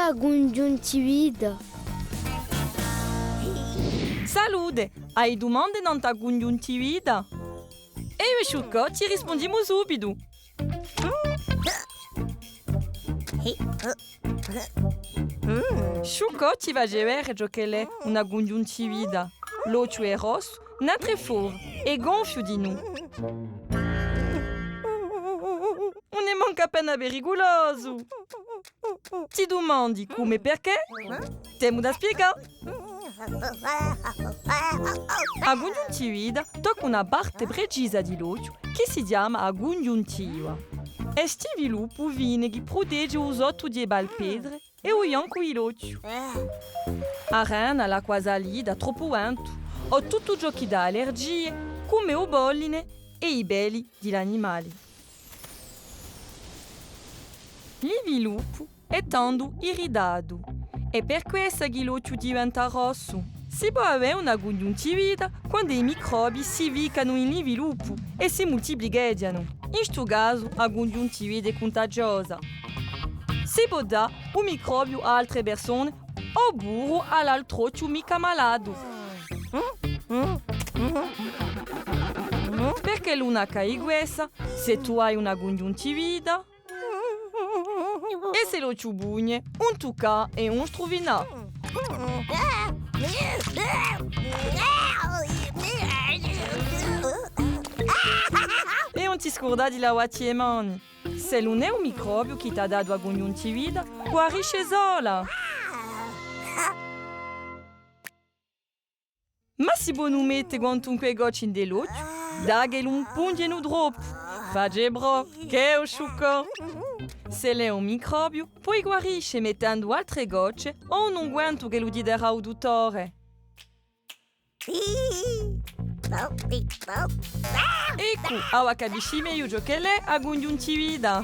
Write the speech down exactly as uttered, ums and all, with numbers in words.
A cunghjuntivita. Salute! Ai dumande nant'à a cunghjuntivita? Eiu è Sciuccò ti rispundimu subitu. Sciuccò ti face vede ciò ch'ella hè una cunghjuntivita. L'ochju hè rossu, l'altru hè fora, è gonfiu dinù. Ùn hè mancu appena periculosu! Ti dumandi cumu è perchè? T'emu da spiegà. A cunghjuntivita tocca una parte precisa di l'ochju chì si chjama a cunghjuntiva. Hè st'inviluppu fine chì prutege u sottu di e palpetre è u biancu di l'ochju. A rena, l'acqua salita, troppu ventu, o tuttu ciò chì dà allergie, cum'è u polline è i peli di l'animali. L'inviluppu hè tandu irritatu, hè per quessa chì l'ochju diventa rossu. Si pò avè una cunghjuntivita quand'è i microbii si ficcanu in l'inviluppu è si multiplicheghjanu. In stu casu, a cunghjuntivita hè cuntagiosa. Si pò dà u microbiu à altre persone o puru à l'altru ochju micca malatu. Perchè l'una chì hè quessa, s'è tù ai una cunghjuntivita, è s'è l'ochju pugne, ùn tuccà è ùn struvinà. È ùn ti scurdà di lavatti e mani. S'ellu ùn hè u microbiu chì t'hà datu a cunghjuntivita, guarisce sola. Ma si ponu mette quantunque gocce ind'è l'ochju, dà ch'ellu ùn punghjenu troppu. Face prò, chè o Sciuccò? S'ellu hè un microbiu, poi guarisce mettendu altre gocce o un unguentu ch'ellu ti darà u duttore. Eccu, avà capisci megliu ciò ch'ella hè a cunghjuntivita.